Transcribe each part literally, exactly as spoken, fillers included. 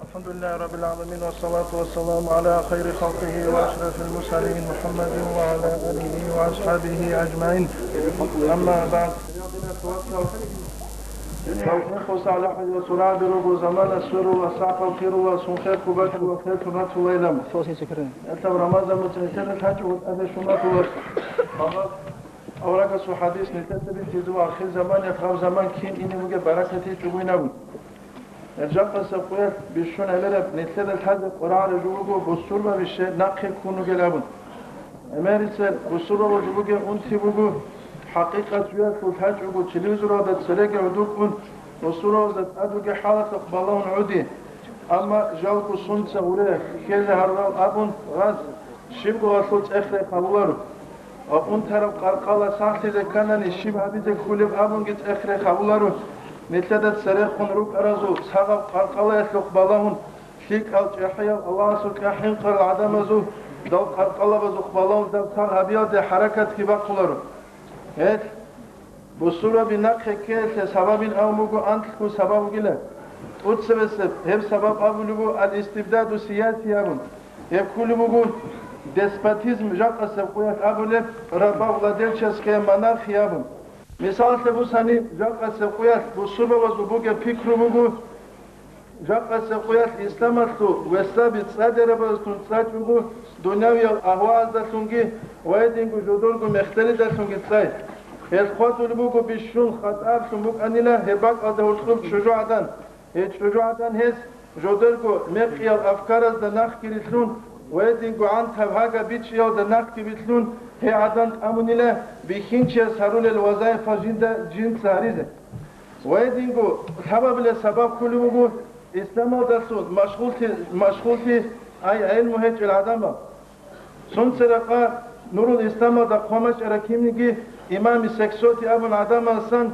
الحمد لله رب العالمين، والصلاة والسلام على خير خلقه وأشرف المرسلين محمد وعلى آله وأصحابه أجمعين. أما بعد. Рамазан муцӀ нилъеда лъачӀого тӀаде шуматула. Аварагасул хадис нилъеца бихьизабун, ахир заманиялъ гьаб заман кин ине бугеб баракат гьечӀого инабун. Гьеб жакъасеб къоялъ бищун гӀемераб нилъеда лъазе къваригӀараб жо буго, бусурбаби щай нахъе ккун ругел абун. ГӀемерисел бусурбабазул бугеб унти буго, хӀакъикъат жоялъул лъачӀого телевизоралда цереги гӀодукӀун, бусурбабазда тӀад бугеб хӀалалъухъ балагьун гӀоди. Амма жалго сунца гьуре ккезе гьарурал абун гъаз, щибго гъалъул цӀех рехъ гьабуларо. Ва унтараб къаркъала сахлъизе кканани, щиб гьабизе кколеб абунги цӀех рехъ гьабуларо. Нилъеда церехун рукӀаразул сагъаб къаркъалаялъухъ балагьун, лъикӀал чӀахӀиял Аллагьасукьа хӀинкъарал гӀадамазул дал къаркъалабазухъ балагьун даб сагъ гьабиялде хӀаракатги бахъуларо. Гьел бусурбаби нахъе ккеялъе сабабин абун буго, анлъго сабаб бугила. ТӀоцебесеб гьеб сабаб абулеб буго ал-истибдаду сияси абун. Гьеб кколеб буго деспотизм, жакъасеб къоялъ абулеб, рабовладельческая монархия абун. Мисалалъе бусани, жакъасеб къоялъ бусурбабазул бугеб пикру буго, жакъасеб къоялъ исламалъул весаби цӀадирабазулъун цӀачӀого, дунявиял агьвааздалъунги ва гьединго жодорго мехтелидалъунги цӀай. Гьел хъвадулеб буго бищун хатӀаблъун букӀанила гьеб бакӀалда гьоркьоб чӀужугӀадан. Гьеб чӀужугӀадан гьез жодорго мекъиял афкаразда нахъги рилълъун ва гьединго гӀантаб гьагаб бичӀчӀиялда нахъги билълъун гьей гӀадан тӀамунила бихьинчияс гьарулел вазаифал жинда жинца гьаризе. Ва гьединго лъабабилеб сабаб кколеб буго исламалдалъун машгъуллъи, машгъуллъи, ай, гӀелму гьечӀел гӀадамал. Сунцеракъа Нурул Исламалда хъван бачӀараб кинниги имами Сексоти абун гӀадамалсан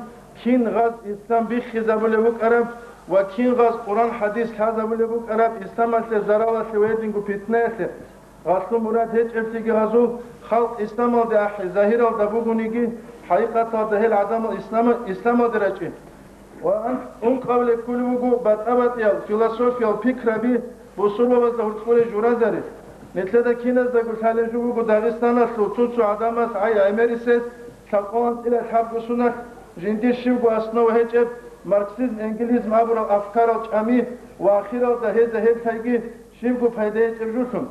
кин гъаз ислам биххизабулеб букӀараб ва кин гъаз Къуран-хӀадис лъазабулеб букӀараб исламалъе заралалъе ва гьединго питнаялъе. Гъалъул мурад гьечӀеблъиги гъазул халкъ исламалде ахӀи, загьиралда бугониги, хӀакъикъаталда гьел гӀадамал ислама-, исламалде рачӀи. Ва ан-, ункъабилеб кколеб буго батӀа-батӀиял философиял пикраби бусурбабазда гьоркьоре журазари. Нилъеда киназдаго лъалеб жо буго Дагъистаналъул цо-цо гӀадамаз гӀай-гӀемерисез лъабкъоялда анцӀила лъабго соналъ жиндир щибго основа гьечӀеб марксизм-энгелизм абурал афкарал чӀами ва ахиралда гьезда гьеб лъайги щибго пайда гьечӀеб жолъун.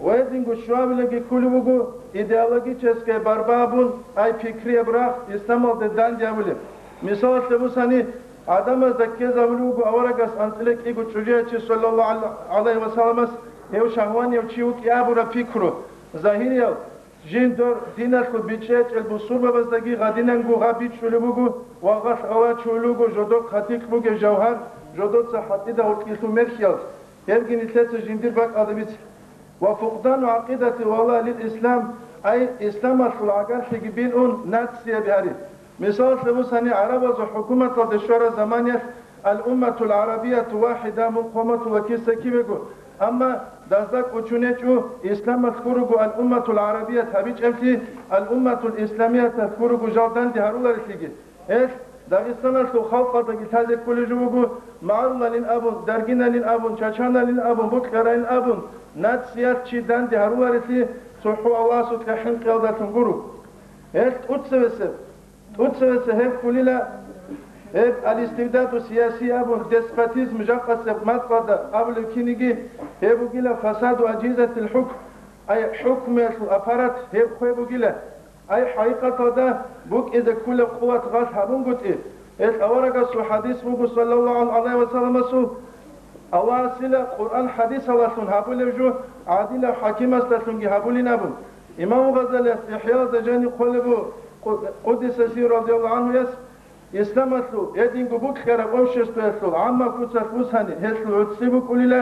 Ва гьединго щуабилаги кколеб буго идеологическая борьба абун, ай пикрияб рагъ исламалде данде абулеб. Мисалалъе бусани, гӀадамазда ккезабулеб буго аварагас анцӀила кӀиго чӀужуячи, саллаллагьу гӀалайгьи ва салламас, гьев шагьванияв чи вукӀин абураб пикру. Загьириял, жиндир диналъул бичӀчӀи гьечӀел бусурбабаздаги гьадинанго гьаб бичӀчӀулеб буго ва гъалъ гьавачулеб буго жодор хъатикь бугеб жавгьар, жодоца хӀатӀида гьоркьилъул мерхьиялъ. Гьебги нилъеца жиндир бакӀалда бице. Ва фукъдану гӀакъидати вала лил ислам, ай, исламалъул гӀагарлъиги бин ун, нацияби гьари. Мисалалъе бусани, гӀарабазул хӀукуматалде щвараб заманиялъ, ал-умматул гӀарабияту вахӀида мун хъван батула киса-кибего, амма дазда кӀочон гьечӀо исламалъ гурого ал-умматул гӀарабият гьабичӀеблъи, ал-умматул исламияталъ гурого жал данде гьаруларелъиги. Гьелъ Дагъистаналъул халкъалдаги лъазе кколеб жо буго, магӀарулалин абун, даргиналин абун, чачаналин абун, букьаралин абун, нациялъ чи данде гьаруларелъи цохӀо Аллагьасукьа хӀинкъиялдалъун гуро. Гьелъ тӀуцевесеб, тӀуцевесеб гьеб кколила, гьеб алистибдаду сияси абун, деспотизм жакъасеб мацӀалда абулеб киниги, гьеб бугила фасаду аджизатил хӀукм, ай хӀукмуялъул аппарат гьеб хвей бугила. Ай, хӀакъикъаталда букӀизе кколеб къуват гъалъ гьабунгутӀи, гьелъ аварагасул хӀадис буго, саллаллагьу гӀалайгьи ва салламасул, Аллагьасила Къуръан хӀадисалалъун гьабулеб жо гӀадилав хӀакимасдалъунги гьабулин абун. Имам Гъазалияс ИхӀяалда жаниб хъвалеб буго, къу-, къуддиса сирругьу, радияллагьу гӀангьуяс, Исламалъул гьединго букьараб обществоялъул гӀаммаб куцалъ бусани, гьелъул гӀуцӀи букӀулила,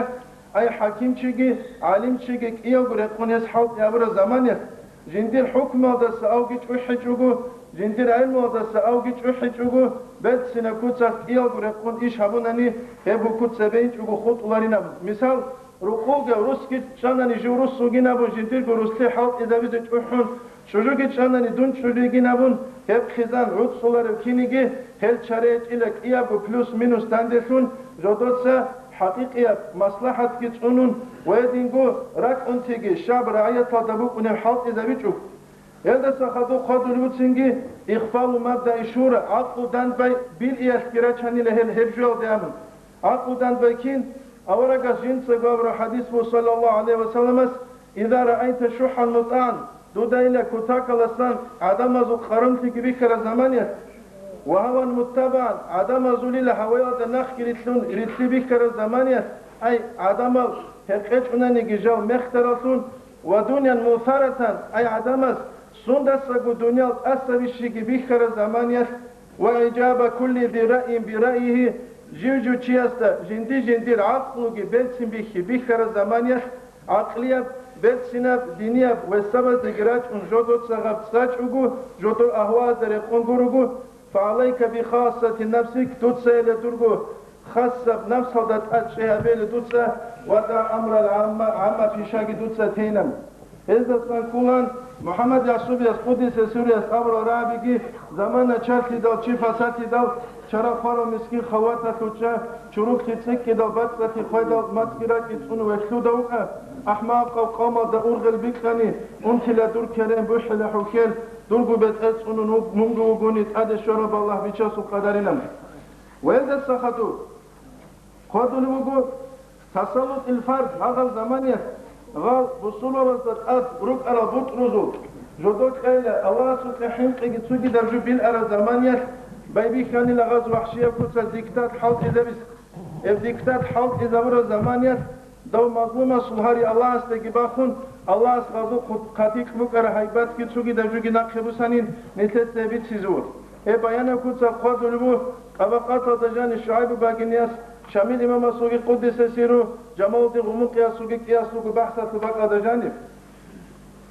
ай хӀакимчиги, гӀалимчиги кӀиявго рекъон гьес хӀалтӀи гьабураб заманиялъ, жиндир хӀукмуялдаса авги чӀухӀичӀого, жиндир гӀелмуялдаса авги чӀухӀичӀого, берцинаб куцалъ кӀиявго рекъон иш гьабунани, гьеб букӀун цебейинчӀого хутӀуларин абун. Мисал, рукъулгав русги чӀанани жив рус вугин абун жиндирго руслъи хӀалтӀизабизе чӀухӀун, чӀужуги чӀанани дун чӀужу йигин абун, гьеб хъизан гӀуцӀуларев киниги, гьел чара гьечӀила кӀиябго плюс-минус данделъун, жодоца хӀакъикъияб маслахӀатги цӀунун ва гьединго ракӀунтиги шаб рагӀияталда букӀунеб хӀалтӀизабичӀо. Гьелдаса хадуб хъвадулеб буцинги ихфалу мабдаи шура, гӀакълу дандбай билиялъги рачанила гьел гьеб жоялде абун. ГӀакълу дандбай кин? Аварагас жинцаго абураб хӀадис буго, саллаллагьу гӀалайгьи ва салламас: «Иза раайта шухӀан мутӀагӀан», дудайила кутакаласан гӀадамазул къарумлъиги бихьараб заманиялъ, «ва гьаван муттабагӀан», гӀадамазулила гьаваялда нахги рилълъун рилълъи бихьараб заманиялъ, ай, гӀадамал гьекъечӀунаниги жал мехтараллъун, «ва дуниян мусаратан», ай, гӀадамаз сундасаго дуниял тӀасабищиги бихьараб заманиялъ, «ва игӀжаба кулли зи раъин би раъигьи», жив-жив чиясда жинди-жиндир гӀакълуги берцин бихьи бихьараб заманиялъ, гӀакълияб, берцинаб, динияб ва сабаздеги рачӀун жодоца гъаб цӀачӀого, жодор агьваазда рекъон гурого, «фагӀалайка би хассати нафсик», дуцайила дурго хасаб напсалда тӀад чӀей гьабейила дуца, «ва дагӀ амрал гӀамма», гӀамма пишаги дуца тейилан. Гьездасан кколан МухӀаммад Ясубияс, къуддиса сирругьу, абурал рагӀабиги, замана чарлъидал, чи фасатлъидал, чара хварав мискин халваталъув чӀа, чуруклъи цӀикӀкӀидал, бацӀцӀалъи хвайдал, мацӀги ракӀги цӀун вехьлъуда вукӀа, ахӀмакъав къавмалда ургъел бикьани, унтила дур керен бухӀила хӀухьел, дурго бетӀер цӀунун вуг-, мунго вугони тӀаде щвараб Аллагь бичасул къадарилан. Ва гьелдаса хадуб хъвадулеб буго, тасаллутил фард, гьагъаб заманиялъ гъал бусурбабазда тӀад рукӀарал бутӀрузул жодор кьейила, Аллагьасукьа хӀинкъиги цогидаб жо билараб заманиялъ байбихьанила гъаз вахӀшияб куцалъ диктат хӀалтӀизабизе. Гьеб диктат хӀалтӀизабураб заманиялъ дов мазлумасул гьари Аллагьасдаги бахун, Аллагьас гъазул хъу-, хъатикь букӀараб гьайбатги цогидаб жоги нахъе бусанин нилъеца гьеб бицизе вуго. Гьеб баянаб куцалъ хъвадулеб буго, ТӀабакъаталда жанив ШугӀайбу багиниялъ, Шамил имамасулги, къуддиса сирругьу, Жамалудин Гъумукъиясулги кӀиясулго бахӀсалъул бакӀалда жанив.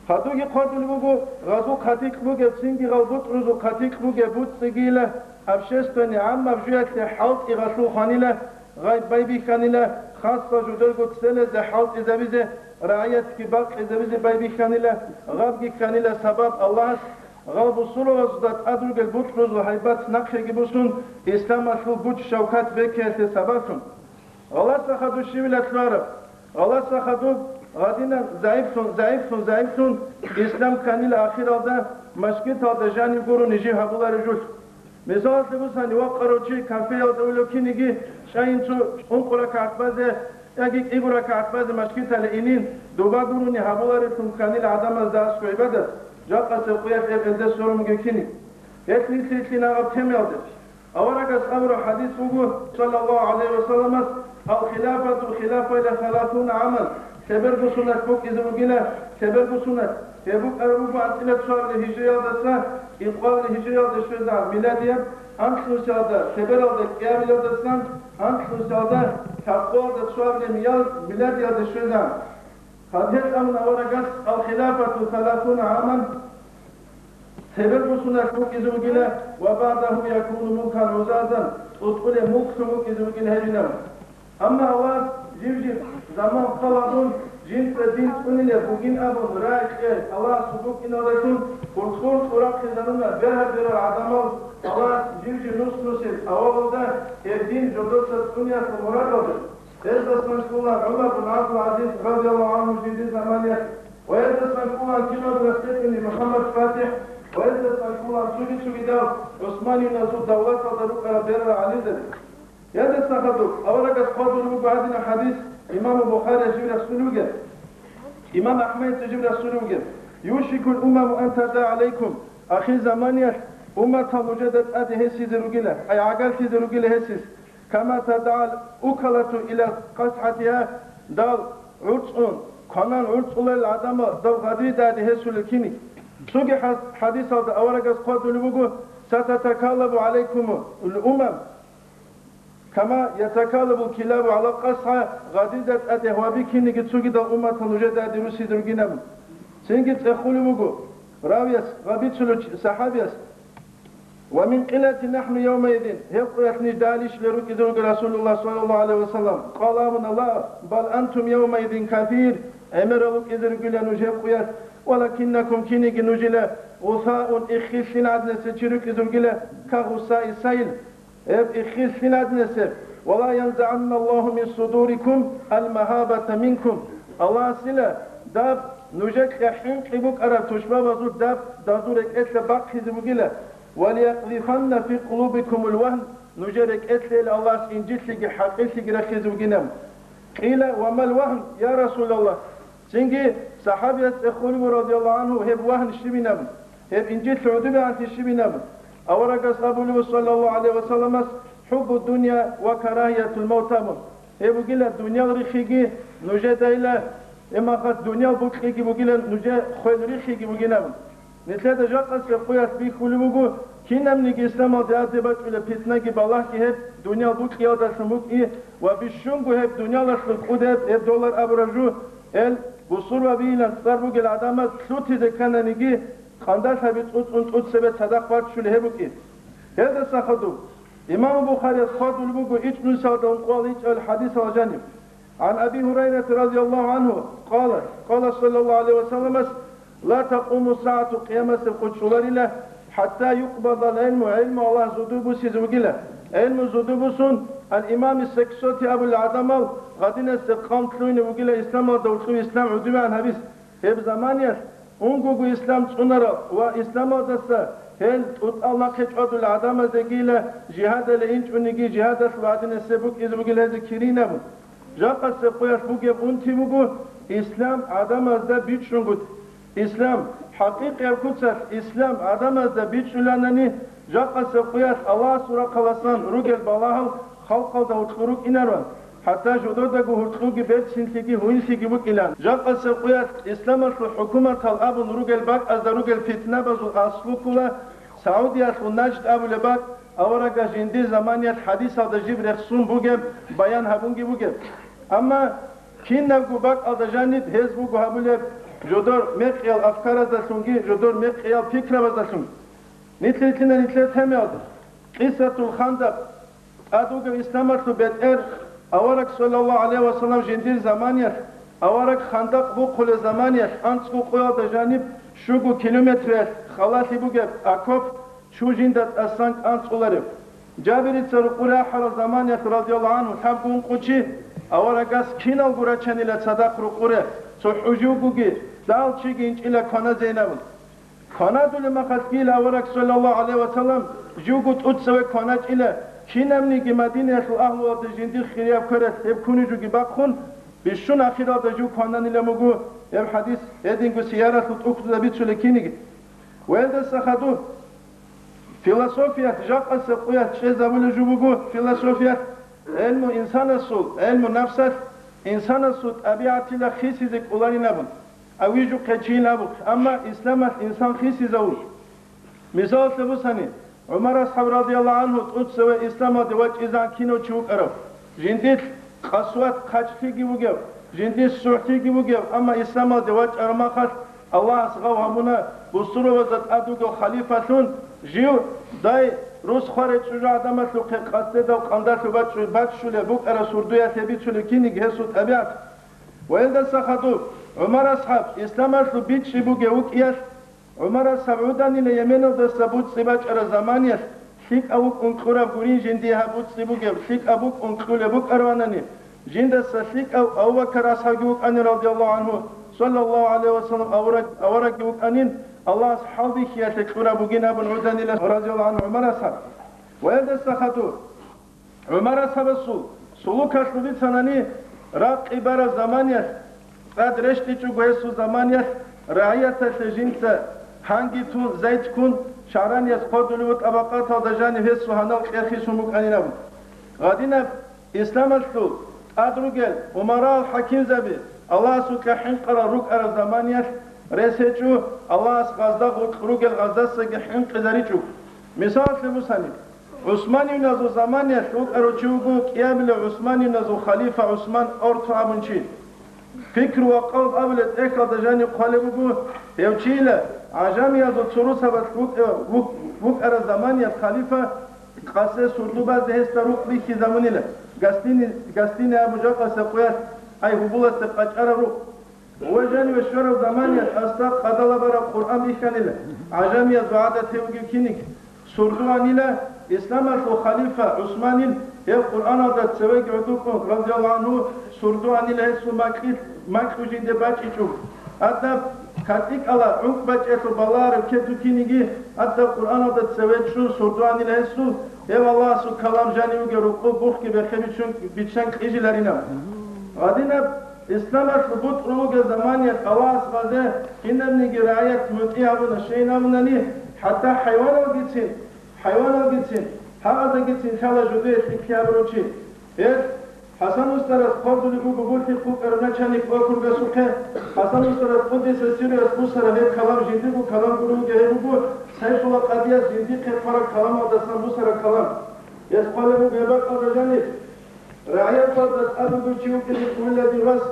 Гьадуги хъвадулеб буго, гъазул хъатикь бугеб, цинги гъал бутӀрузул хъатикь бугеб буцӀцӀигийила, общественный гӀаммаб жоялъе хӀалтӀи гъалъул хванила, гъай байбихьанила, хасал жодорго целезе хӀалтӀизабизе, рагӀиятги бакъизабизе байбихьанила, гъабги кканила сабаб Аллагьас, гъал бусурбабазда тӀад ругел бутӀрузул гьайбат нахъеги бусун, исламалъул гуч-шавкат бекиялъе сабаблъун. Гъаласа хадуб щивила лъугьараб? Гъаласа хадуб гъадинан загӀиплъун, загӀиплъун, загӀиплъун, ислам кканила ахиралда машгиталда жанив гурони жив гьабуларев жулъ. Мисалалъе бусани, вакъарав чи кафеялда улев киниги, чӀайин цо ункъо ракагӀат базе яги кӀиго ракагӀат базе машгитале инин, доба гурони гьабулареблъун кканила гӀадамазда аскӀоб гӀибадат, жакъасеб къуялъ гьеб гьелде сорун бугев киниг. Гьелъ нилъ-нилъин гьаб темаялде. Аварагас абураб хӀадис буго, саллаллагьу гӀалайгьи ва салламас: «Ал-хилафату хилафайла саласуна гӀаман», лъеберго сунат букӀизе бугила, лъеберго сунат. Гьеб букӀараб буго анцӀила цоабилеб гьижриялдаса, кӀикъоялда гьижриялда щвезегӀан миладияб, анлънусиялда, лъебералда кӀиабилелдасан, анлънусиялда, лъабкъоялда цоабилеб миял миладиялда щвезегӀан. Гьаб гьел абуна аварагас: «Ал-хилафату саласуна гӀаман», лъеберго сунат букӀизе бугила, «ва багӀдагьу якуну мулкан гӀузазан», тӀутӀулеб мулклъун букӀизе бугила гьеб инаб. Амма Аллагьас жив-жив заман хъаладун, жинца дин цӀунилеб бугин абун рагӀи кьей Аллагьасул букӀиналдалъун гьоркьор тӀурахъизаруна бергьа-бергьа гӀадамал. Аллагьас жив-жив нус-нусил авалалда гьеб дин жодоца цӀуниялъул мурадалда. Гьездасан ккола ГӀумар бин ГӀабдул-ГӀазиз, радияллагьу гӀангьу, жиндир заманиялъ, ва гьездасан ккола киналго рахъинчӀони МухӀаммад ФатихӀ, ва гьездасан ккола цоги-цогидал ГӀусманиюназул давлаталда рукӀарал бергьа ГӀализаби. Гьелдаса хадуб аварагас хъвадулеб буго гьадинаб хӀадис, имаму Бухарияс жив рехсулев вугеб, имам АхӀмадица жив рехсулев вугеб: «Юшикул умаму ан тада гӀалайкум», ахир заманиялъ умматал нужеда тӀаде гьесизе ругила, ай гӀагарлъизе ругила гьесиз, «кама тадагӀал укалату иля къасгӀатигьа», дал гӀурцӀун, кванан гӀурцӀулел гӀадамал дав гъадрида тӀаде гьесулел киниг. Цоги хӀа-, хӀадисалда аварагас хъвадулеб буго: «Сататакалабу гӀалайкумул умам». Кама ятакалабул килабу гӀала къасгӀа, гъадрида тӀаде гьваби киниги цогидал умматал нужеда тӀаде русизе ругинабун. Цинги цӀехулеб буго равияс ва бицулев чи-, сахӀабияс: «Ва мин къиллати нахну явмаидин», гьеб къуялъ ниж далищ ле рукӀизе руго Расулуллагь саллаллагьу гӀалайгьи ва саллам. Къала абуна: «Ла, бал антум явмаидин касир», гӀемерал рукӀизе ругила нуж гьеб къуялъ, «валакиннакум», киниги нужила, «гъусаун», иххилъин гӀадинасеб чи рукӀизе ругила, «ка гъусаи сайл», гьеб иххилъин гӀадинасеб, «Ва ла янзагӀанна Аллагьу мин судурикум ал-магьабата минкум». Аллагьасила даб нужекьа хӀинкъи букӀараб тушбабазул даб дазул рекӀелъа бахъизе бугила, «ва лаякъзифанна фи къулубикумул вагьн», нужер рекӀелъейила Аллагьас инжитлъиги хӀакъирлъиги рахизе бугинаб. Къила: «Ва мал вагьн, я Расулаллагь?» Цинги сахӀабияс цӀехулеб, радияллагьу гӀангьу, гьеб вагьн щибинаб, гьеб инжитлъи гӀодобегӀанлъи щибинаб? Аварагас абулеб, саллаллагьу гӀалайгьи вассаламас: «ХӀуббу дунъя ва карагьиятул мавт», абун. Гьеб бугила дуниял рихиги нужедайила, гьеб мехалъ дуниял букьиги бугила нужер хвел рихиги бугинаб. Нилъеда жакъасеб къуялъ бихьулеб буго, кинабниги исламалде гьаде бачӀулеб питнаги балагьги гьеб дуниял букьиялдалъун букӀи ва бищунго гьеб дуниялалъул кӀудеб гьеб доллар абураб жо, гьел бусурбабийилан цӀар бугел гӀадамаз лъутизе ккананиги, къандалъаби цӀуцӀун тӀуцебе цадахъ баччулеб гьеб букӀи. Гьелдаса хадуб, имам Бухарияс хьвадулеб буго ичӀнусиялда ункъоялда ичӀабил хӀадисалда жаниб. ГӀан Аби Гьурайрата радияллагьу гӀангьу къала, къала саллаллагьу гӀалайгьи вассаламас: «Ла такъуму сагӀату», къиямасеб къо чӀоларила, «хӀатта юкъбадал гӀилму», гӀилму Аллагь зодобе бусизе вугила. ГӀилму зодобе бусун, ал-имами сексоти абулел гӀадамал гъадинасеб къавм лъугьине вугила исламалда гьоркьов ислам гӀодобегӀан гьабизе. Гьеб заманиялъ унгого ислам цӀунарал ва исламалдаса гьел тӀутӀал нахъе чӀвадулел гӀадамаздегийила жигьадалде инчӀониги жигьадалъул гӀадинасеб букӀизе бугила гьезие кирин абун. Жакъасеб къоялъ бугеб унти буго ислам гӀадамазда бичӀчӀунгутӀи. Ислам, хӀакъикъияб куцалъ ислам гӀадамазда бичӀчӀуланани, жакъасеб къоялъ Аллагьасул рахъаласан ругел балагьал халкъалда гьоркьор рукӀинаран, хӀатта жодордаго гьоркьоги берцинлъиги гьуинлъиги букӀилан. Жакъасеб къоялъ исламалъул хӀукуматал абун ругел бакӀазда ругел питнабазул аслу ккола Саудиялъул Нажд абулеб бакӀ, аварагас жиндир заманиялъ хӀадисалда жиб рехсон бугеб, баян гьабунги бугеб. Амма кинабго бакӀалда жаниб гьез буго гьабулеб жодор мекъиял афкараздалъунги жодор мекъиял пикрабаздалъунги. Нилъ-, нилъина нилъер темаялда, Къиссатул Хандакъ, тӀад вугев исламалъул бетӀер, авараг саллаллагьу гӀалайгьи вассалам жиндир заманиялъ, авараг хандакъ бухъулел заманиялъ анцӀго къоялда жаниб щуго километриялъ халалъи бугеб окоп чу жинда тӀасан кӀанцӀуларев. Жабирица рукъуре ахӀарал заманиялъ, радияллагьу гӀангьу, лъабго ункъо чи, аварагас киналго рачанила цадахъ рукъуре, цо хӀуживгоги, лъал чиги инчӀила кваназейин абун. Кванадулеб мехалъ гила авараг, саллаллагьу гӀалайгьи вассалам, живго тӀуцеве кваначӀила, кинабниги Мадинаялъул агьлуялда жиндир хирияб квералъ гьеб кунеб жоги бахъун, бищун ахиралда жив квананилан буго, гьеб хӀадис гьединго сияралъул тӀухьдузда бицулеб киниги. Ва гьелдаса хадуб, философиялъ жакъасеб къоялъ чӀезабулеб жо буго, философиялъ гӀелму инсанасул, гӀелму нафсалъ инсанасул тӀабигӀатила хисизе кӀоларин абун. Авижухъе чийин абухъе, амма исламалъ инсан хисизавулъ. Мисалалъе бусани, ГӀумар асхӀаб радияллагьу гӀангьу тӀуцеве исламалде вачӀизегӀан кинав чи вукӀарав, жиндилъ къасват хъачӀлъиги бугев, жиндилъ сухӀлъиги бугев, амма исламалде вачӀараб махалъ Аллагьас гъав гьабуна бусурбабазда тӀад вугев халифалъун, жив дай рус хварай чӀужугӀаданалъухъе къасдедав къандалъу бачӀу-, баччулеб букӀараб сурдуялъе бицулеб киниг гьесул тӀабигӀат. Ва гьелдаса хадуб, ГӀумар асхӀаб исламалъул бичӀчӀи бугев вукӀиялъ, ГӀумар асхӀаб гӀуданила Йеменалдаса буцӀцӀи бачӀараб заманиялъ, лъикӀав вукӀун кьураб гурин жиндие гьаб буцӀцӀи бугеб, лъикӀаб букӀун кьулеб букӀарабанани, жиндаса лъикӀав Абу Бакар асхӀабги вукӀанин, радияллагьу гӀангьу, саллаллагьу гӀалайгьи вассалам, авараг-, аварагги вукӀанин, Аллагьас хӀалбихьиялъе кьураб бугин абун гӀуданила, радияллагьу гӀангьу, ГӀумар асхӀаб. Ва гьелдаса хадуб, ГӀумар асхӀабасул сулукалъул бицанани, ракъи бараб заманиялъ, тӀад рещтӀичӀого гьесул заманиялъ, рагӀияталъе жинца гьанги тун, зайт ккун, ШагӀранияс хъвадулев вуго тӀабакъаталда жанив гьесул гьанал кьерхисун букӀанин абун. Гъадинаб исламалъул тӀад ругел умарал хӀакимзаби, Аллагьасукьа хӀинкъарал рукӀараб заманиялъ рес гьечӀо, Аллагьас гъазда гъоркь ругел гъаздасаги хӀинкъизаричӀо. Мисалалъе бусани, ГӀусманивназул заманиялъ вукӀарав чи вуго кӀиабилев ГӀусманивназул халифа ГӀусман Орто абун чи. Пикру ва къалб абулеб тӀехьалда жаниб хъвалеб буго, гьев чийила гӀажамиязул цо росабалъ вукӀа-, вук-, вукӀараб заманиялъ халифа къасе сурдубазде гьесда рукъ бихьизабунила, гостини-, гостиная абун жакъасеб къоялъ, ай гьубуласде къачӀараб рукъ. Ва жаниве щвараб заманиялъ гьасда къадала бараб Къуръан бихьанила, гӀажамиязул гӀадат гьев вугев киниг. Сурдуанила исламалъул халифа ГӀусманил Гьев Къуръаналда цевеги гӀодукӀун, радияллагьу гӀангьу, сурду анила гьесул макьилъ, макьу жинде бачӀичӀо. Гьадаб катӀикӀала гӀункӀ бачӀелъул балагьараб кеду киниги, гьадаб Къуръаналда цеве чӀун сурду анила гьесул, гьев Аллагьасул калам жанив вугев рукъу бухги бехе бичун, биччан кьижиларина. Гьадинаб исламалъул бутӀрул вугев заманиялъ Аллагьас гъазе кинабниги рагӀият мутӀигӀ гьабуна, щайин абунани, хӀатта хӀайваналгицин, хӀайваналгицин, гьагъазагицин лъала жудуе лъикӀлъи гьабурав чи. Гьел ХӀасан устарас хъвалдулеб буго булъи хъукӀараб начальник округасухъе. ХӀасан устарас къуддиса сирруяс бусараб гьеб калам жиндирго калам гуро вугев гьеб буго, Сайфулла къадияс жиндихъе хъвараб каламалдасан бусараб калам. Гьес хъвалеб буго гьеб бакӀалда жаниб. РагӀияталда тӀад вугев чи вукӀине кколила дир вас,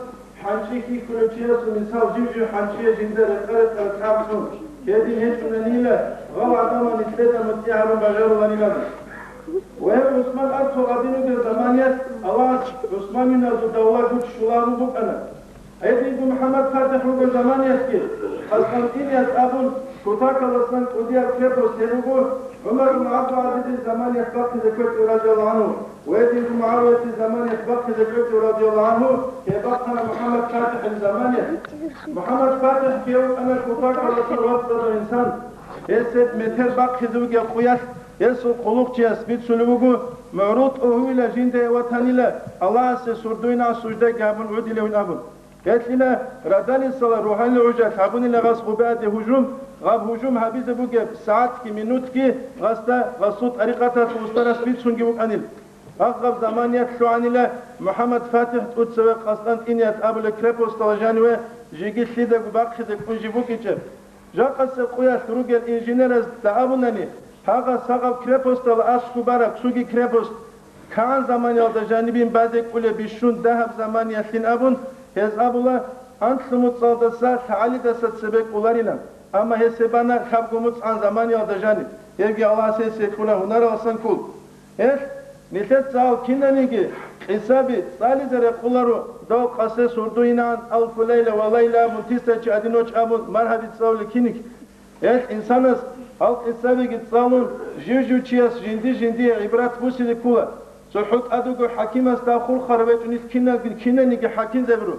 хӀанчӀи хьихьулев чиясул мисал, жив-жив хӀанчӀие жинда рекъа-рекъараб кӀар цӀун, гьедин гьечӀунанила, гъал гӀадамал нилъеда мутӀигӀ гьарун бажаруларилан. Ва гьев ГӀусман Арцул гьадин вугев заманиялъ Аллагьас ГӀусманиназул давла гуч щулагьун букӀана. Гьединго МухӀаммад ФатихӀ вугев заманиялъги, Къастантиният абун, кутакаласан кӀудияб крепость гьеб буго, ГӀумар ибн ГӀабдул-ГӀазизил заманиялъ бахъизе ккечӀев, радияллагьу гӀангьу, ва гьединго МугӀавиясул заманиялъ бахъизе ккечӀев, радияллагьу гӀангьу, гьеб бахъана МухӀаммад ФатихӀил заманиялъ. МухӀаммад ФатихӀ гьев вукӀана кутакаласан вацӀцӀадав инсан. Гьес гьеб метер бахъизе вугеб къуялъ гьесул хъулухъчияс бицунеб буго, мугӀрул тӀогьуйила жинда гьев ватанила, Аллагьасе сурдуйна суждаги гьабун гӀодилевин абун. Гьелъила радалисала рогьалил гӀужалъ гьабунила гъас гъубаде гьужум, гъаб гьужум гьабизе бугеб сагӀатги минутги гъасда гъасул тӀарикъаталъул устарас бицунги вукӀанил. Гъаб-гъаб заманиялъ лъугӀанила МухӀаммад ФатихӀ тӀуцеве Къастантиният абулеб крепостала жаниве жеги лъидаго бахъизе кӀун жиб букӀичӀеб. Жакъасеб къуялъ ругел инженеразда абунани, гьагъас гьагъаб крепостала аскӀубараб цоги крепост кагӀан заманиялда жанибин базе кӀулеб бищун дагьаб заманиялъин абун, гьез абула, анлъго муцӀалдаса лъагӀалидаса цебе кӀоларилан, амма гьес гьеб бана лъабго муцӀгӀан заманиялда жаниб, гьевги Аллагьас гьесие кьуна гьунараласан ккол. Гьелъ, нилъеца гьал кинаниги къисаби цӀализе рекъоларо, дов къасе сурдуйинан, алфу лайла ва лайла абун, тисяча одиночь абун, маргьаби цӀалулел киниг. Гьелъ инсанас гьал къисабиги цӀалун, жив-жив чияс жинди-жиндие гӀибрат бусизе ккола. ЦохӀо тӀад вуго хӀакимасда хурхарав гьечӀо нилъ киналги, кинаниги хӀакимзабиру.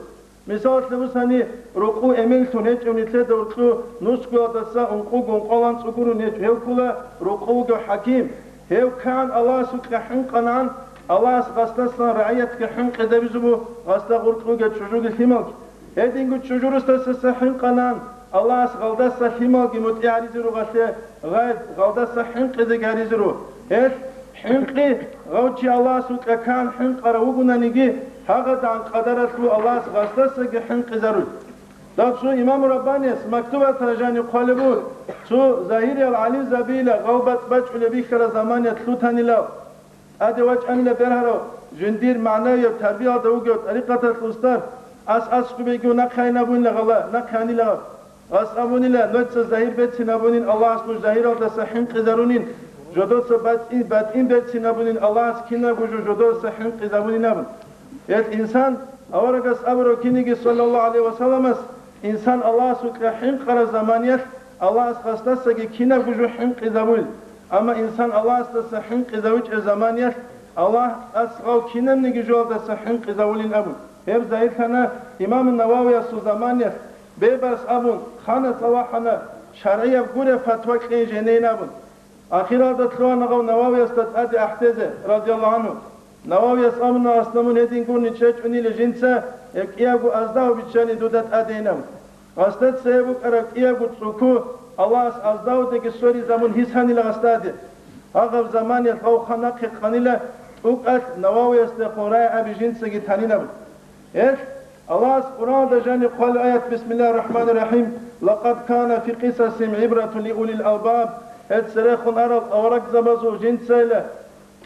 Мисалалъе бусани, рукъу эменлъун гьечӀев нилъеда уркьу нусгоялдаса ункъуго ункъоялда анцӀго гурун гьечӀо, гьев ккола рукъу вугев хӀаким. Гьев кагӀан Аллагьасукьа хӀинкъанагӀан, Аллагьас гъасдасан рагӀиятги хӀинкъизабизе буго, гъасда гъуркь бугел чӀужуги лъималги. Гьединго чӀужу росдаса хӀинкъанагӀан, Аллагьас гъалдаса лъималги мутӀигӀ гьаризе ругелъе гъай, гъалдаса хӀинкъизеги гьаризе руго. Гьелъ хӀинкъи гъав чи Аллагьасукьа кагӀан хӀинкъарав вугонаниги, гьагъадагӀан къадаралъул Аллагьас гъасдасаги хӀинкъизаруй. Дов цо имаму Раббанияс мактубаталда жаниб хъвалеб буго, цо загьириял гӀалимзабийила гъав бацӀ бачӀулеб бихьараб заманиялъ лъутанилал. ТӀаде вачӀанила бергьарав жиндир магӀнавияб тарбиялда вугев тӀарикъаталъул устар, ас аскӀубеги нахъе гьайнабунила гъала, нахъе гьанила гъаб. Ас абунила, нуца загьир берцин абунин, Аллагьас нуж загьиралдаса хӀинкъизарунин, жодоца батӀи-, батӀин берцин абунин, Аллагьас кинабго жо жодоца хӀинкъизабунин абун. Гьелъ инсан, аварагас абураб киниги, саллаллагьу гӀалайгьи ва салламас, инсан Аллагьасукьа хӀинкъараб заманиялъ Аллагьас гъасдасаги кинабго жо хӀинкъизабуй. Амма инсан Аллагьасдаса хӀинкъизавичӀеб заманиялъ Аллагь ас гъав кинабниги жоялдаса хӀинкъизавулин абун. Гьеб загьирлъана имам Нававиясул заманиялъ, бебас абун, ханас авахӀана шаргӀияб гуреб фатва кьейин женейин абун. Ахиралда лъугьана гъав Нававиясда тӀаде ахӀдезе, радияллагьу гӀангьу. Нававияс абуна, аслан мун гьедин гурони чӀечӀунила жинца, гьеб кӀиябго аздагьу биччани дуда тӀадейин абун. Гъасда цее букӀараб кӀиябго цӀуку Аллагьас аздагьудеги сверизабун гьисанила гъасдаде. Гьагъаб заманиялъ гъав хан нахъе къанила, тӀукӀалъ Нававиясдехун рагӀаби жинцаги танилаб. Гьелъ Аллагьас Къуръаналда жаниб хъвалеб аят, бисмиллагьир рахӀманир рахӀим, «Лакъад кана фи къисасигьим гӀибратун ли улил албаб», гьеб церехун арал аварагзабазул жинцайила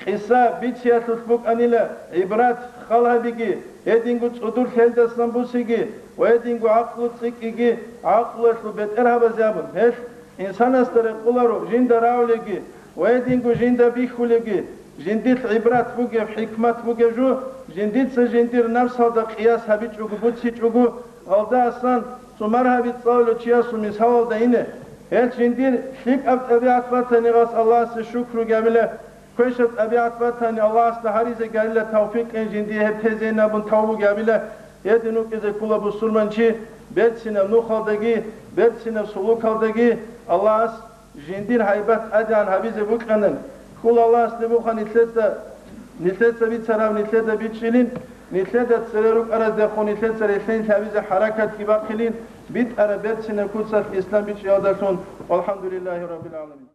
къиса бициялъулъ букӀанила гӀибрат, хал гьабиги, гьединго цӀудур лъелдасан бусиги ва гьединго гӀакълу цӀикӀкӀиги гӀакълуялъул бетӀергьабазе абун. Гьелъ инсанасда рекъоларо жинда рагӀулебги ва гьединго жинда бихьулебги, жиндилъ гӀибрат бугеб, хӀикмат бугеб жо, жиндица жиндир напсалда къияс гьабичӀого, буцичӀого, гьалда асан цо маргьаби цӀалулев чиясул мисалалда ине. Гьелъ жиндир лъикӀаб тӀабигӀат батани гъас Аллагьасе шукруги гьабила. Квешаб тӀабигӀат батани, Аллагьасда гьаризе гьарила тавфикъ кьен жиндие гьеб тезейин абун тавбуги гьабила. Гьедин вукӀизе ккола бусурманчи берцинаб нухалдаги, берцинаб сулукалдаги Аллагьас жиндир гьайбат тӀадегӀан гьабизе букӀана. Ккола Аллагьасде буха нилъеда, нилъеца бицараб нилъеда бичӀчӀилин, нилъеда цере рукӀараздехун нилъеца релълъин лъабизе хӀаракатги бахъилин, битӀараб берцинаб куцалъ ислам бичӀчӀиялдалъун. Валхамдулиллагьи раббил гӀаламин.